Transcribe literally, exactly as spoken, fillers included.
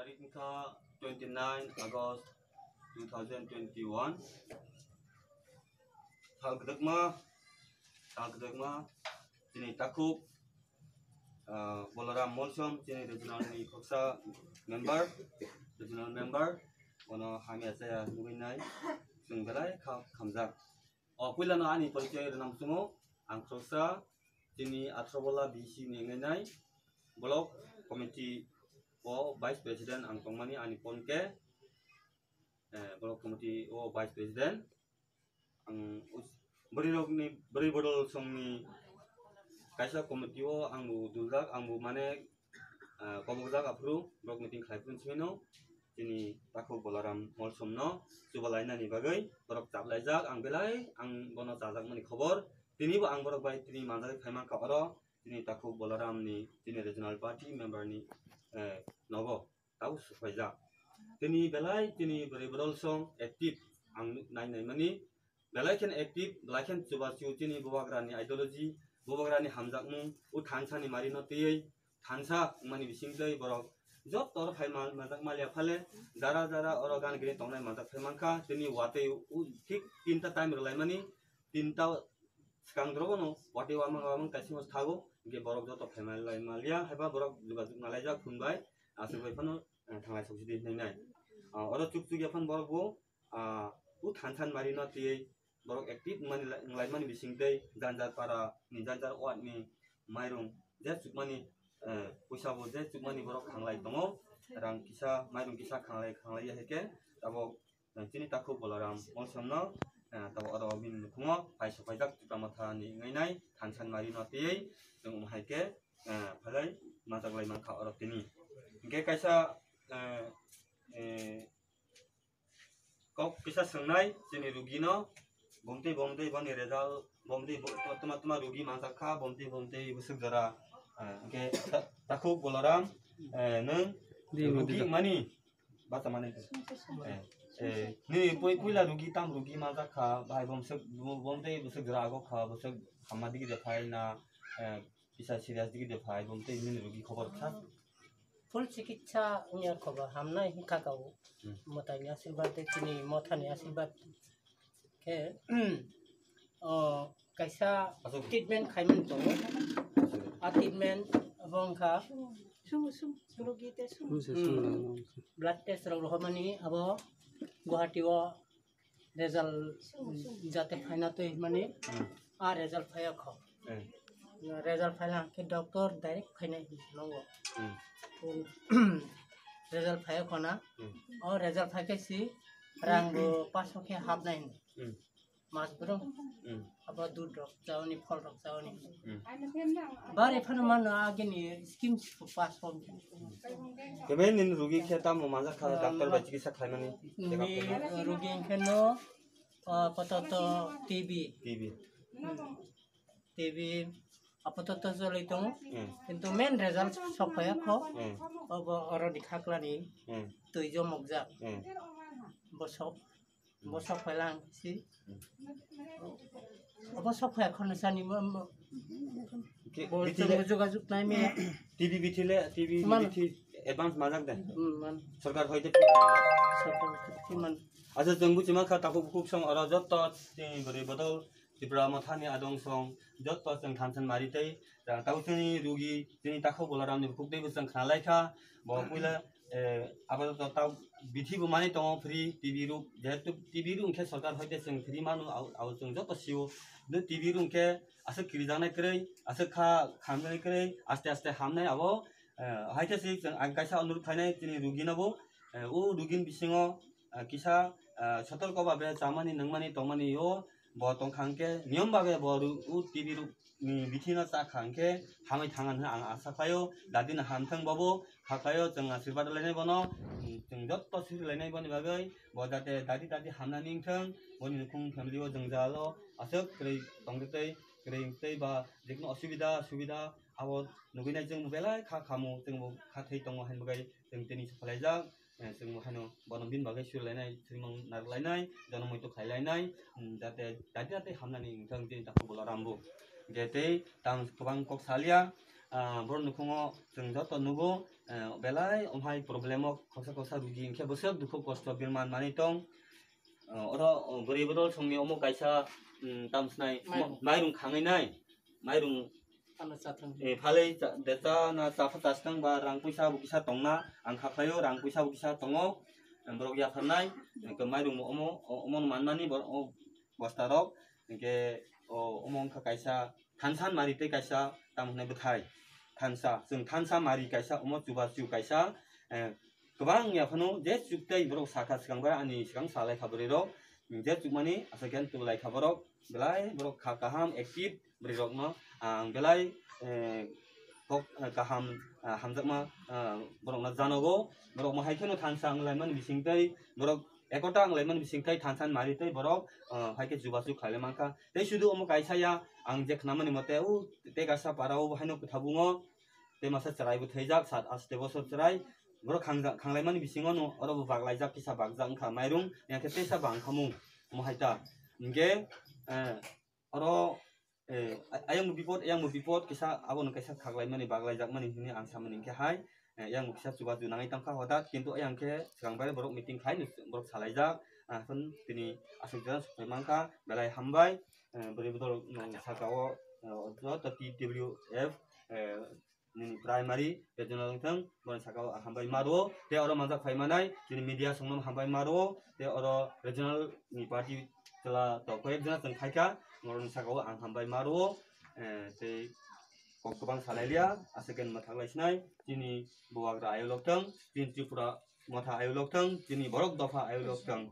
Tarik wngkha twenty nine August two thousand twenty one. Sal kwdwkma, sal kwdwkma, chini takhuk, ah, Balaram Molsom, chini regional ni khoksa member, regional member, ono hamya chaya nugwi nai, chwng belai kha khamjak. O puilano ani porichoi rwnam chungo, ang khoroksa chini Athrobola B C ni wngnai block committee o vice president ang tongmani ani pon ke, eh, block committee o vice president. Ang us-, bwrwi rokni, bwrwi bodol songni kaisa committee o ang bo duljak, ang bo mane ah, kobokjak aphuru borok meeting khlai phuru simi no chini takhuk Balaram Molsom no chubalainani bagwi borok chaplaijak. Ang belai ang bono chajakmani khobor. Tini bo ang borok bai tini manjagwi phaimankha oro chini takhuk Balaram ni chini regional party member ni, eh, nogo tabuk swkhaijak. Tini belai chini bwrwi bodol song active ang nai naimani. Belai khen active, belai khen chubachu chini bubagrani ideology, bubagrani hamjakmung, o thansa ni mari no twiwi, thansa wngmani bisingtwi borok joto oro phai mal-, manjak maliya phale, jara jara oro gan gini tongnai manjak phai mankha, tini watwi o thik tinta time rwlaimani, tinta swkang drobo no watwi wamang wamang kaisa thago, hwnkhe borok joto phai mal-, lai maliya, haiba borok jogajog nalaijak phone bai, aswk bai phano, eh, thanglai sok sidi hinwi nai. Ah, oro chukchuk ya phano borok bo, ah, o thansa ni mari no twiwi borok active wngmani lai-, wnglaimani bisingtwi Janjar para ni, Janjar ward ni mairung je chukmani, eh, puisa bo je chukmani borok khanglai tongo, rang kisa, mairung kisa khanglai, khanglai ya hai khe abo, eh, chini takhuk Balaram Molsom no, eh, tabuk oro bini nukhungo pai sopaijak Tipra Motha ni wngwi nai thansa ni mari no twiwi chwng omo hai khe, eh, phalai manjak lai mankha oro tini. Hwnkhe kaisa, eh, eh, kok kisa swngnai chini rugi no, bomtwi bomtwi boni result, bomtwi bo-, toma toma rugi manjak kha, bomtwi bomtwi bwswk jora, eh, hwnkhe ta-, takhuk Balaram, eh, nwng rugi mani, bacha mani, eh, eh, nini pui-, puila rugi tam rugi manjak kha, bahai bomswk, bo-, bomtwi bwswk jora ago kha, bwswk hamma digi de phai na, eh, kisa serious digi de phai, bomtwi nini rugi khobor kha. Full chikitsa wngya khoba hamnai hinkha kau. Hmm. Mothani asirwad de chini mothani asirwad khe, o kaisa aswk treatment khaimani tongo. Aswk. A treatment abo wngkha Sum, sum, sum, rogi te sum. Sum se sum Hmm. lang. Blood test rok rohormani abo Guwahati o result jate phaina twi mani Hmm. a result phaiya kho. Hmm. Result phaila khe doctor direct phainai hinwi nongo. Hmm. Result phaiya khona. Hmm. O result phaikhe si rang bo paso khe hapnai hinwi. Hmm. Mas brum. Hmm. Abo dud rok chaoni, phol rok chaoni. Hmm. Bari phano mano agini scheme pass hon. Kebe nin rugi khe tamo manjak kha, doctor bai chikitsa khlaimani. Ni rugi hwnkhe no, ah, apatot T B. T B. Hmm. T B apatot choli tongo. Hmm. Kintu main result sok phaiya kho. Hmm. Obo oro ni khaklani Hmm. twi jomokjak. Hmm. Bo sok Bo sok phai lang si. Hmm. Bo sok phai khorna sani mo, mo. Ke, Bo bithi le, chwng jogajog nai me. T B bithi le, T B Man. Bithi advance manjak de. Hmm, man. Sorkar hoite. Sorkar hoite man. Acha chwng buchima kha takhuk bukhuk song oro jotto chini bwrwi bodol Tipra Mothani adong song jotto chwng thansa ni mari tei, ah, tabo chini rugi, chini takhuk Balaram ni bukhuk tei bo chwng khna lai kha. Bo puila eh, apatot ta bithi bo manwi tongo free T B rok, jehetu T B rok hwnkhe sorkar hoite chwng free manu, au, au chwng joto sio. Tini T B rok hwnkhe aswk kirijaknai kwrwi, aswk kha khamjaknai kwrwi, aste aste hamnai abo, eh, haikhe se chwng ang kaisa onurok khainai chini rugino bo, eh, o rugini bisingo, eh, kisa, eh, sotorko babe chamani nangmani tongmani o bo tongkha hwnkhe niyom babe bo ru-, o T B rok ni bithi no cha kha hwnkhe hamwi thang hwnwi ang asa khlaio. Dadi no ham thang bobo, kha khlaio, chwng asirwad lainai bono, chwng jotto siri lainai boni bagwi, bo jate dadi dadi hamnani wngthang, boni nukhung family o jwngjal o aswk kwrwi tongtwi tei, kwrwi tei ba jekunu osubida, subida abo nugwi nai chwng belai kha khamu, chwng bo kha thwi tongo haino bagwi chwng tini sokhlaijak. Eh, chwng bo haino bono bini bagwi surilainai, srimang narwkhlainai, jono muitu khailainai, hmm, jate dati dati hamnani wngthang chini takhuk Balaram bo. Je tei tang kwbang kok salia, Ah, borok nukhungo chwng joto nugo, eh, belai omhai problem o khorsa khorsa rugi hinkhe bwswk dukhu kosto birman manwi tong. Ah, oro, oh, bwrwi bodol songni omo kaisa, mm, tamsnai Mairung. Mairung khanginai, mairung Phala chathang. Eh, phalwi cha-, de cha na cha pha cha swkang ba rang puisa bo kisa tongna, ang kha khlaio rang puisa bo kisa tongo, borok yapharnai, hinkhe mairung omo, o-, omo manmani borok o bosta rok, hinkhe o omo wngkha kaisa thansa mari tei kaisa tamo hwnwi bwthai. Thansa, chwng thansa mari kaisa, omo chubachu kaisa, eh, kwbang ya phano je chuk tei borok sakha swkang bai ani swkang salai kha bwrwi rok, je chukmani aswk khe tuklai kha borok, belai borok kha kaham active bwrwi rokno ang belai, eh, kok, eh, kaham, ah, hamjakma, ah, borokno janogo, borok mo hai kheno thansa wng laimani bising tei borok ekota wng laimani bising tei thansa mari tei borok, ah, hai khe chubachu khlai mankha. Tei sudu omo kaisa ya, ang je khnamani mote, o tei kaisa para o haino kwthabungo, tei masa chwrai bo thwijak, sat aste bosor chwrai. Borok khangja-, khanglaimani bisingo no oro bo baglaijak, kisa bakjak wngkha mairung, yang khe teisa bang khamung, omo hai ta. Hinkhe, eh, oro, eh, a-, ayang bo bipot, ayang bo bipot, kisa abo no kaisa khaklaimani, baglaijakmani hwnwi ang samani hinkhe hai, eh, yang bo kisa chubachu nangwi tongkha hodat, kintu ayang khe swkang bai borok meeting khai, borok salaijak, ah, phun tini aswk jora supai mankha, belai hambai, eh, bwrwi bodol, mm, saka o, eh, joto T W F, eh, nini primary regional wngthang, boroni saka o hambai maro, tei oro manjak phai manai, chini media songno hambai maro, tei oro regional ni party chwla tok koi jona chwng phaikha, boroni saka o ang hambai maro, eh, tei kok kwbang salai liya, aswk khe mwthak lai sinai, chini bubagra ayuk lok thang, chini Tripura motha ayuk lok thang, chini borok dopha ayuk lok thang.